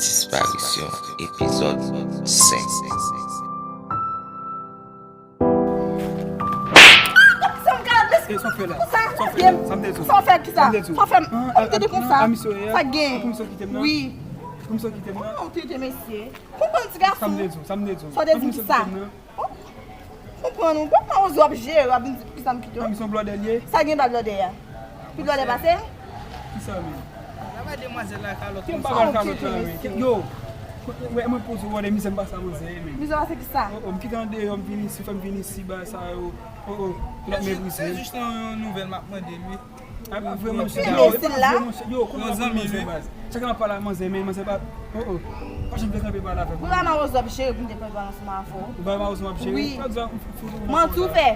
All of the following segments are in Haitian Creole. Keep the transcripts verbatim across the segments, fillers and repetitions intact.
Disparisyon, epizòd senk. Sa m ka ap mesye. Sa w fè la? Sa w fè la? Sa m te di w. Sa w fè ki sa? Sa w fè m. Ou tande konsa? Sa gen. Wi. Ou tande mesye. Konprann ti gason. Sa w te di ki sa? Konprann ou. Bon, mwen w ap jere, w ap vin di poukisa m kite w. Sa gen ba blòdè a? Pi blòdè pase l? Kisa menm? Travay demwazèl la kalòt konsa. Ki bagay kalòt la menm? Yo, wè mwen poze w de mizè m pase a manzè menm. Mizè pase kisa? Oh oh, m kite andeyò, m vin isi, fè m vin isi, bagay sa yo. Oh oh, l ap meprize. Se jis yon nouvèl m ap mande l wi. Ap vre monchè. Yo, e pa vre monchè. Yo, konnen w ap manzè baz. Chak lè m ap pale a manzè, men manzè pa. Oh oh. Pa janm vle kanpe pale avè m. Ou pa mawozo ap jere pou m te pran pale ansanm avè w. Ou pa mawozo ap jere. Wi. Sa di a, m fout ou. Manti w fè.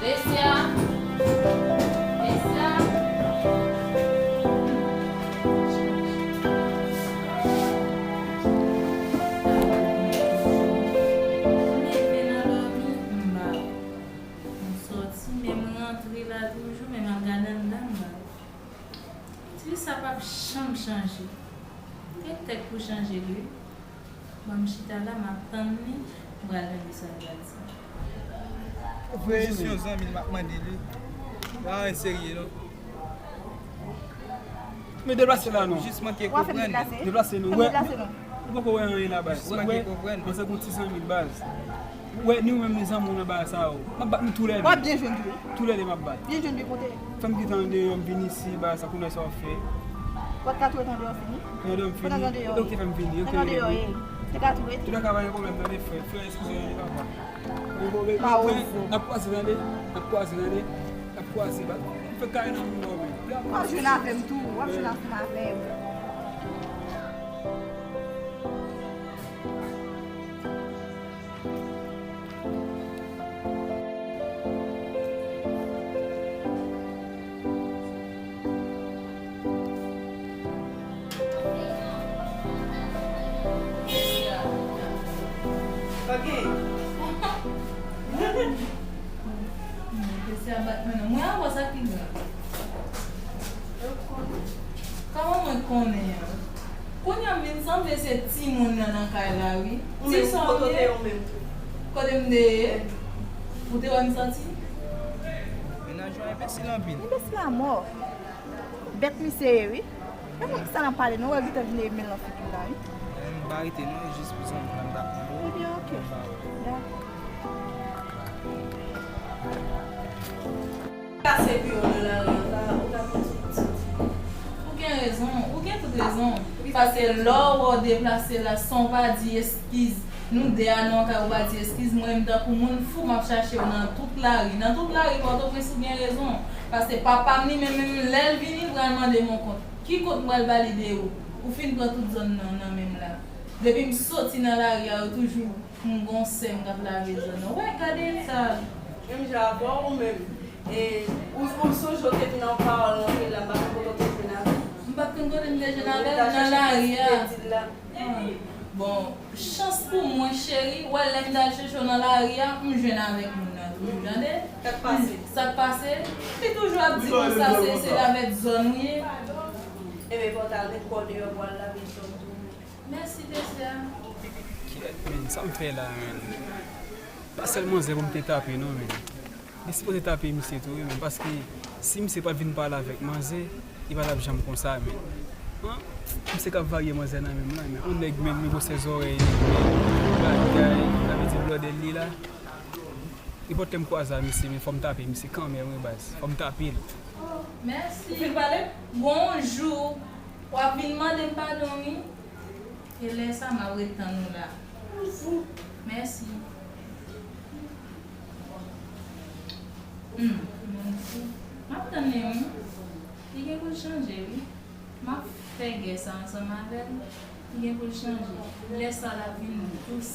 Lesia! Lesia! M leve nan dòmi, m ba. M sòti, men m rantre la toujou, men m ap gade anndan, m ba. Ti sa p ap janm chanje. Gen tèt pou chanje l wi. Ban m chita la, m ap tann li, m pral tande sa l pral di. Jis yon zanmi l m ap mande l wi. Pa anyen serye non. Men deplase la non. Jis manke konprann. Deplase non. Ou poko wè anyen la baz. Jis manke konprann. Mwen se gon ti zanmi l baz. Ou wè ni ou menm ni zanmi w nan bagay sa yo. M ap bat nou toulède. W ap byen jwenn tou. Toulède m ap bat. Byen jwenn de kote. Fè m kite andeyò m vin isi bagay sa kounye sa w ap fè. W ap ka tou rete andeyò fini. Andeyò m fini. Ou te fè m vini. Ou te andeyò ye. Te ka tou rete. Tout ka pa gen pwoblèm tande frè. Frè eskize m papa. N ap kwaze tande. N ap kwaze tande. N ap kwaze baz. M fè kay nan moun nan men. W ap jwenn avè m tou. W ap jwenn ansanm avè m. Mwen avè w sa ki grav. Kòman mwen konnen an? Kounye a m vin sanble se timoun nan nan kay la wi. Ti sa w ye? Kote m te ye? Ou te wè m soti? Mennaj ou enbesil anpil. Enbesil amò. Bèt misye ye wi. E konn kisa n ap pale non, wè l gentan vin men l nan figi m la wi. M pa rete non, e jis pou zanmi lan m t ap mande w. Ebyen oke. Dakò. Kase pye w nan lari an, ou ta, ou ta pran sou pitit. Ou gen rezon, ou gen tout rezon. Paske lè w wè w deplase la san w pa di eskiz, nou de a nan yon kay ou pa di eskiz, mwen menm tankou moun fou m ap chache w nan tout lari. Nan tout lari Pòtoprens ou gen rezon. Paske papa m li menm menm lè l vini l pral mande m yon kont. Ki kont m pral ba li de ou? Ou fin pran tout zòn nan nan men m la. Depi m soti nan lari a yo toujou M gon sè m k ap lave zòn nan. Wè, gade sa. Menm jan avè w menm. E, ou, ou sonje w te vin nan yon pawòl nan fil la, m pa konn kote w te jwenn avè l. M pa t konn kote m te jwenn avè l, nan lari a. Ah. Bon, chans pou mwen, cheri, wè lè m t al chèche w nan lari a, m jwenn avèk moun nan toujou, tande? Sa k pase? Sa k pase? Li toujou ap di konsa, se, se lavèt zòn ou ye. Ebyen, fò w t al met kò w deyò pou w al lave zòn tou. Mèsi, Tesla. Kiyèt, men, sa m fè la, men. Pa sèl manzè pou m te tape, non, men. Li sipoze tape misye tou, wi, men. Paske si misye pa t vin pale avèk manzè, li pa t ap janm konsa, men. An? Misye k ap varye manzè nan men m la, men. On nèg, men, li gwosè zòrèy li, men. Bagay, sa vle di blòdè li la. Nenpòt lè m kwaze a misye, men fò m tape misye kanmenm, wi, baz. Fò m tape l. Mèsi. Ou fin pale? Bonjou. W ap vin mande m padon, wi. E lè sa m ap ret tann ou la. Mèsi. Hmm, moun fou. M ap tann li wi. Li gen pou l chanje wi. M ap fè gè sa ansanm avè l. Li gen pou l chanje. Lè sa l ap vin dous.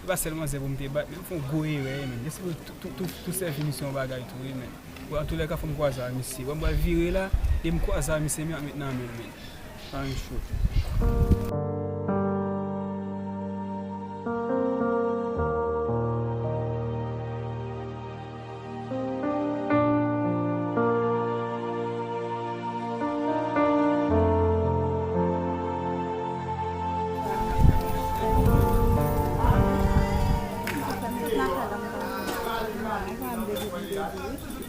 E pa sèl manzè pou m te bat, men m fè yon gwo erè, men. Gen se pou tou, tou, tou, tou sèvi misye yon bagay tou, wi, men. Bon, antoulèka, fò m kwaze a misye. Bon, m pral vire la, e m kwaze a misye, men ap met nan men l, men. Ann choute.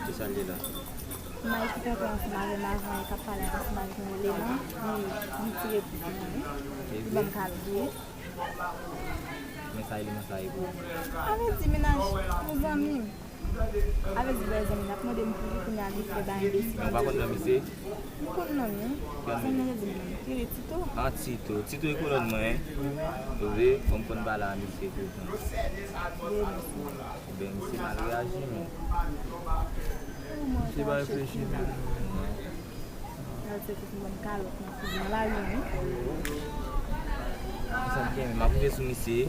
Kisa l ye la? M al ekip ansanm avè m avan e k ap pale ansanm avèk yon eleman, li, li tire pou mwen, wi. Li ban m kado. Men sa eleman sa ye pou ou? Avè di mennaj yon zanmi m. Avè di lè zanmi m ap mande m pou li, kounye a li fè bagay enbesil. Ou pa konn non misye? M konn non l, wi. Zanmi m nan di m non l. Li rele Tito. Ah, Tito. Tito e kolòn mwen, wi. Ou vle? Bon, m konn pale a misye toutan. Byen, mesye. Ebyen, misye mal reyaji, men. Misye pa reflechi menm. Al se pou mwen kalòt nan figi nan lari, wi. Sa m gen, m ap rive sou misye.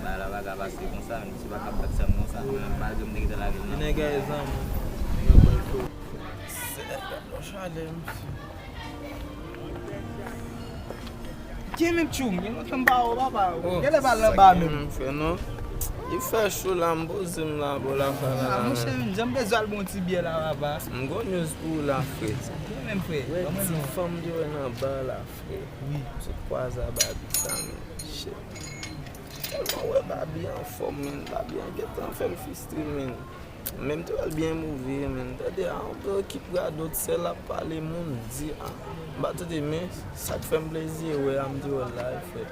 Ba la baga pase konsa, misye pa ka bat sa m konsa. Mwen menm, malgre m te gentan lage l nan. Nèg a e zanmi. Nèg a bay fo. Se nèg a non chalè, misye. Gen menm tchoum, gen lontan m pa wè w, papa. Gen lè pa l anba menm. M fè non. Li fè cho la, m poze m la, bò la, fè la. Ah, monchè, men, jan m bezwen al bon ti byè la, papa. M gon news pou ou la, frè. Gen menm, frè. Wè ti fanm de wè nan ba la, frè. Wi. M sot kwaze a Babi sa, men. Shit. Tèlman wè Babi anfòm, men. Babi an gentan fè m fristre, men. Men m te wè l byen move, men. Tande a, yon gwo ekip radòt, sèl ap pale moun di a. M pa tande, men sa k fè m plezi wè a, m te wè l la, e fèt.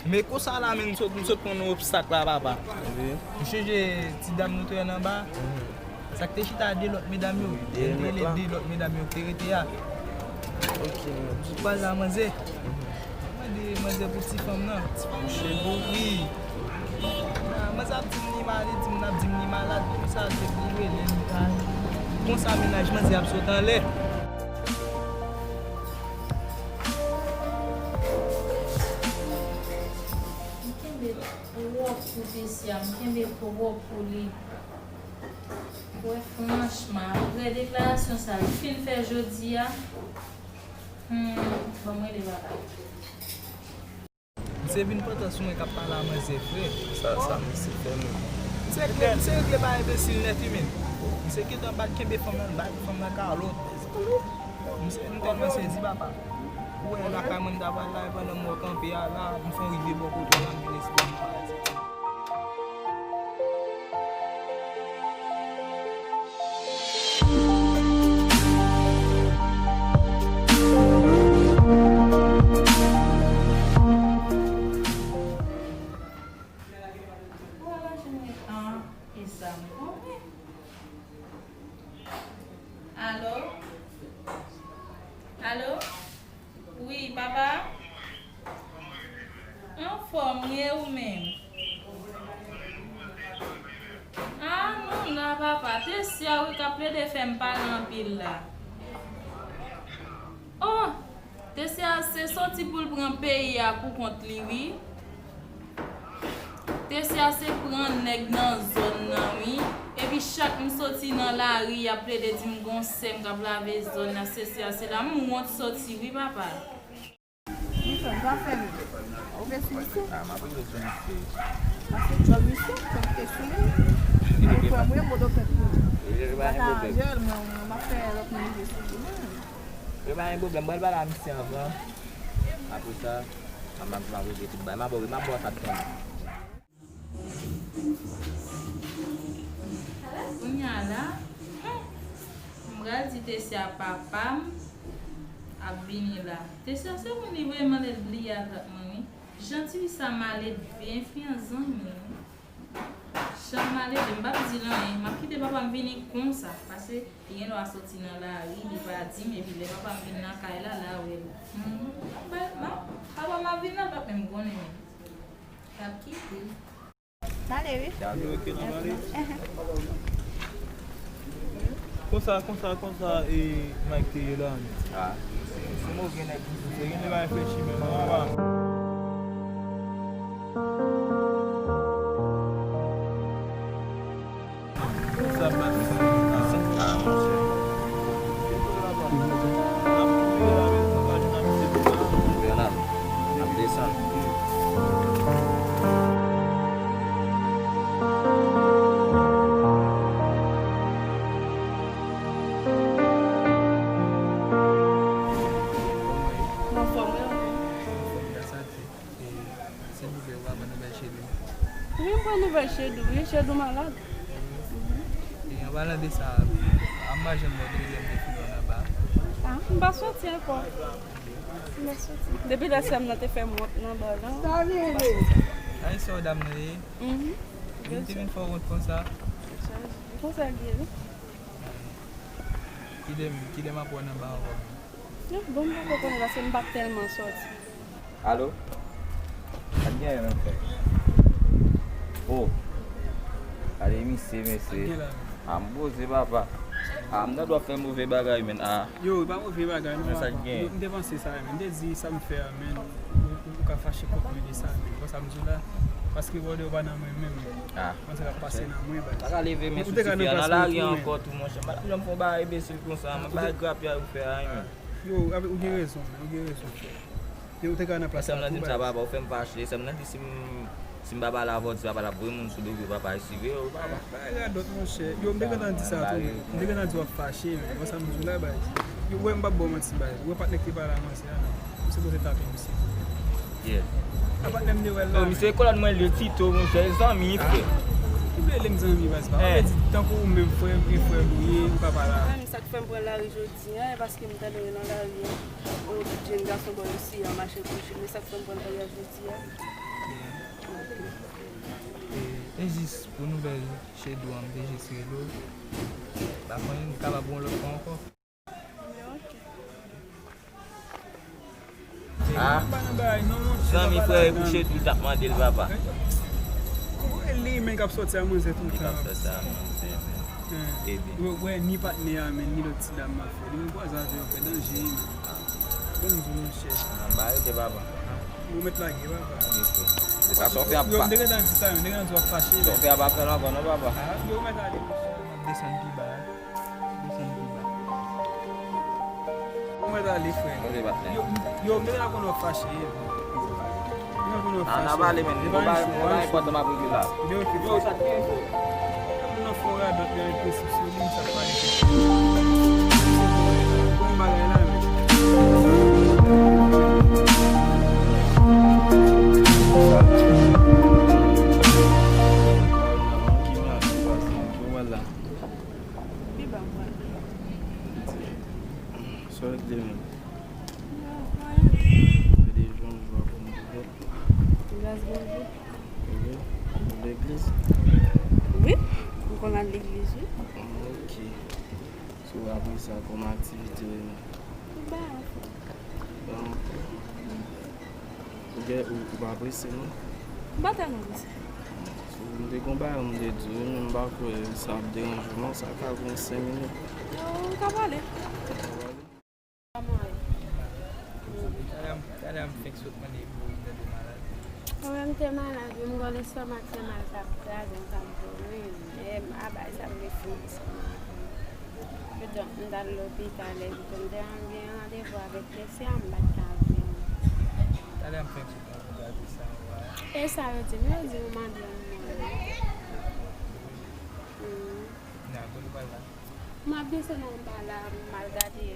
Men konsa la, men, m sot, m sot pran yon obstak la, papa. Wi. M chonje ti dam nou te wè nan ba. Mhm. Sa k te chita de lòt medam yo, te rele de lòt medam yo ki te rete a. Ok. M sot kwaze a manzè. Mhm. Mwen mande manzè pou ti fanm nan. Ti fanm cheri. Wi. Ah, manzè ap di m li malad, li di m, ap di m li malad. Pou sa, se pou rele m. Konsa, mennaj manzè ap sot anlè. M kenbe twòp pou Tesya, m kenbe twòp pou li. Wè, franchman, apre deklarasyon sa l fin fè jodi a, hmm, ban m rele papa. Misye vin pantan sou mwen k ap pale a manzè, frè. Sa, sa misye fè menm? Misye regle, misye regle pa enbesil nèt, wi, men. Misye gentan bat, kenbe fanm nan, bat fanm nan kalòt. Misye, m tèlman sezi, papa. Ou wè lakay mwen, m ta pral la, pandan m wè w kanpe a la, m fè w rive bò kote w la, m vin esplike w pa di. Alo? Alo? Wi, papa? Anfòm, wi, e ou menm? Ah, nou la, papa. Tesya, wi, k ap plede fè m pale anpil la. Oh! Tesya se soti pou l pran peyi a pou kont li, wi. Tesya se pran nèg nan zòn nan, wi. Epi chak m soti nan lari, y ap plede di m gon sè m k ap lave zòn nan, sesi a, sela. M wont soti, wi, papa. Wi, frè m, sa fè m. Ou vle sou misye? Ah, m ap rive sou misye. Pase djòl misye, fè m te sou li. Ou frè m, wi, m pote plent pou li. Li pa ka jere l, mwen, mwen, m ap fè lòt moun rive sou li, mwen. Yo pa gen pwoblèm, mwen pral pale a misye anvan. Apre sa, m ap, m ap regle tout bagay. M ap ba w, m ap ba w sa k tande. Kounye a la, hmm, m pral di Tesya papa m ap vini la. Tesya se moun li vrèman lè l bliye a tèt mwen, wi. Jan tifi sa malelve, enfyan zanmi. Jan malelve, m p ap di l anyen. M ap kite papa m vini konsa, paske li gen dwa soti nan lari, li pa di m, epi lè papa m vin nan kay la, l a wè l. Hmm. Papa m ap vin la, l p ap menm konnen menm. L ap kite. N ale, wi. N ale, ok, n ap ale. Konsa, konsa, konsa, e, Mike te ye la, men. Ah. Se move nèg, misye. Se gen de bagay reflechi, men, non, papa. Sa pa sa. Ah, monchè. N ap koupe la, men, nou pa jwenn avèk Chedou malad. E an palan de sa, m pa janm wè w depi lè m te fin wè w nan ba a. Ah, m pa soti ankò. M pa soti. Depi lè sè m nan te fè m wont nan ba a lan, m pa soti. A, e sè w dam nan ye? Mhm. Li te vin fè w wont konsa? Konsa l ye, wi. Kilè, kilè m ap wè w nan ba a ankò? Bon, m poko konnen paske m pa t tèlman soti. Alo? Sa k genyen, menm frè? Oh! Gade misye, mesye. Sa k gen la, menm? Ah, m poze, papa. Ah, m nan dwa fè move bagay, menm. Ah. Yo, e pa move bagay, non, papa. Men sa k genyen? Yo, m te panse sa, menm. M te di sa m fè a, menm. Ou, ou, ou ka fache kont mwen de sa, menm. Konsa m di w la. Paske wòdè w pa nan mwen menm. Ah. Konsa k ap pase nan mwen, baz. Ou te ka nan plas mwen tou, menm. Ou pa ka leve men sou tifi a nan lari ankò tou, monchè. M pa t ap janm fè yon bagay enbesil konsa, menm. Bagay grapya ou fè a, menm. Yo, ou gen rezon, men, ou gen rezon, frè. Yo, ou te ka nan plas la tou, baz. Sè m nan di m sa, papa, ou fè m fache. Sè m nan di si m, si m pa pale avè w, di papa l ap voye moun sou do w, papa, esire w, papa. Bagay radòt, monchè. Yo, m te gentan di sa tou, men. M te gentan di w ap fache, men. Wè sa m di w la, baz. Yo, wè, m p ap ba w manti, baz. Ou wè patnè k te pale a manzè a, non. Ou sipoze tape misye. Yeah. A patnè m te wè l la, men. Yo, misye kolòn mwen li Tito, monchè, zanmi, frè. Ou vle rele m zanmi, baz, pa. Ou vle di tankou ou menm frè m, e frè m ou ye, ou pa pale a. Sa k fè m pran lari jodi a, e paske m tande yo nan lari a, yon jèn gason bò isi a mache kouche. Men sa k fè m pran lari a jodi a. E, e jis pou nouvèl Chedou an, m te jis rele w. Pa konnen, m kapab yon lòt fwa ankò. Ah. Zanmi frè e pou Chedou t ap mande l, papa. Ou wè li menm k ap sòti a manzè tout tan. Li k ap sòti a manzè, men. Ebyen. Ou wè ni patnè a, men, ni lòt ti dam nan, frè. Li menm kwaze avè yo, frè, danje, men. Bon, m di w, monchè. Anba yo te, papa. Ou mèt lage, papa. Sa w fè a pa. Yo, m te gentan di sa, men, m te gentan di w ap fache, men. Sa w fè a pa fè l ankò, non, papa. Ah, yo, ou mèt ale, monchè. Desann pi ba. Desann pi ba. Ou mèt ale, frè. Yo, yo, m te gentan konn w ap fache. M te gentan konn w ap fache. N a pale, men. Mwen pa, mwen pa enpòtan, m ap regle la. Yo, sa te gen, frè. Moun nan fè w radòt, men, prensip sou li, sa k pale. Bon bagay la, men. Ki mal, ki pase, ki mal la? Pi ba, mwen. Sa w regle menm? Mwen, mwen. Gade jan jou a pou m ouvè. Gras Bondye. Wi. Ou legliz? Wi. M konn al legliz, wi. Ok. So, apre sa, kòm aktivite? Tout bagay anfòm. Bon. Ou gen, ou, ou pa prese, non? M pa tèlman prese. So, m te gon bagay m te di w, men m pa kwè sa ap deranje w, non, sa ka pran senk minit. Yo, ou ka pale. Kòman w ye? Talè a m, talè a m fenk sot mande pou ou, m tande w malad. Mwen menm te malad, wi, m gon lestomak fè mal, t ap kraze m, t ap vomine. E a bagay sa m te fini sèlman. Kidonk, m t al lopital, epi tou m te gen randevou avèk Tesya, m pa t ka vini. Talè a m fenk sot mande pou gade sa, w a. E sa yo di m, yo di m mande yon moun. Hmm. Nan, kote w pral la? M ap desann anba la, m al gade.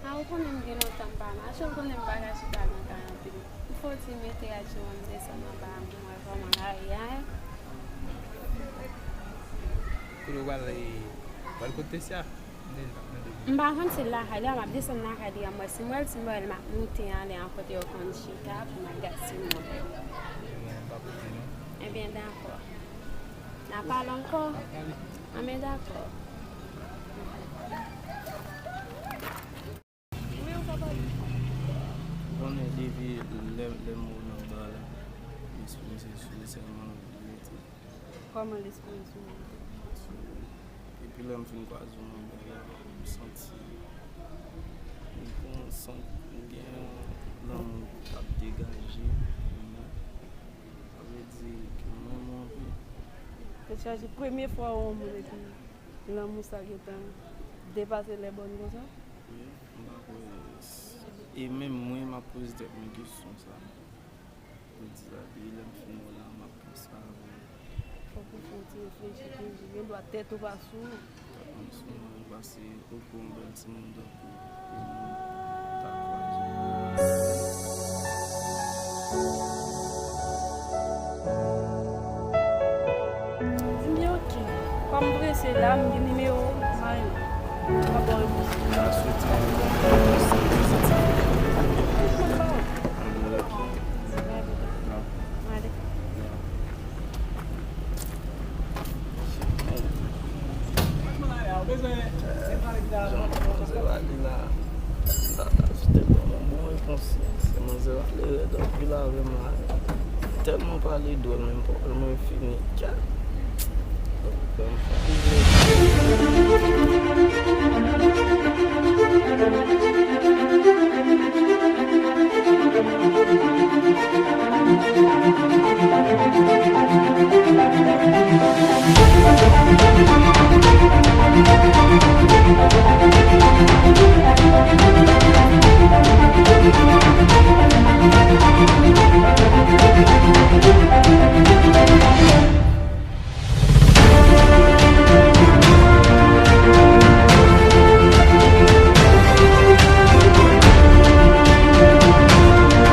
A, ou konnen m gen lontan m pa mache, ou konnen m pa ka chita nan kay anpil. M fò ti mete a ti moun desann anba a, m wè kòman kay la ye. Kote w pral, e, pral kot Tesya? M te di m ap mande pou. M pa konn si l lakay li a, m ap desann lakay li a, m wè si m wè l, si m wè l, m ap moute ale an kote yo konn chita pou m al gade si m wè l. Ebyen, m pa pote non. Ebyen, dakò. N a pale ankò? N a pale. Anben, dakò. Wi, ou ka pale. Ou konnen depi lè, lè m wè w nan ba la, lespri m se sou li sèlman l rete. Kòman lespri w sou mwen? Sou, epi lè m fin kwaze w nan ba la, m santi m gon sant, m gen yon lanmou k ap degaje nan mwen. Sa vle di ke m renmen w anpil. Tèt chaje, premye fwa w wè yon moun epi lanmou sa gentan depase lè bòn konsa? Wi, m pa kwè. E menm mwen, m ap poze tèt mwen kesyon sa. Jodi a, depi lè m fin wè w la, m ap panse avè w. Fòk ou fè yon ti reflechi toujou. Gen dwa tèt ou pa sou ou. Tèt mwen sou mwen, m pase opo yon bèl timoun tankou ou, pou m ta kwaze w. M prese la, m gen nimewo w, m a renmen. M ap ba w repons. M a swete w yon bon konsèy pozitif. Mwen ba w. Ale. Jan manzè pale la, la, la, se te ban mwen bon repons. Se manzè pale rèd anpil avè m la. Tèlman pale dwòl, men m poko janm fini. Tcha! Ban m fè.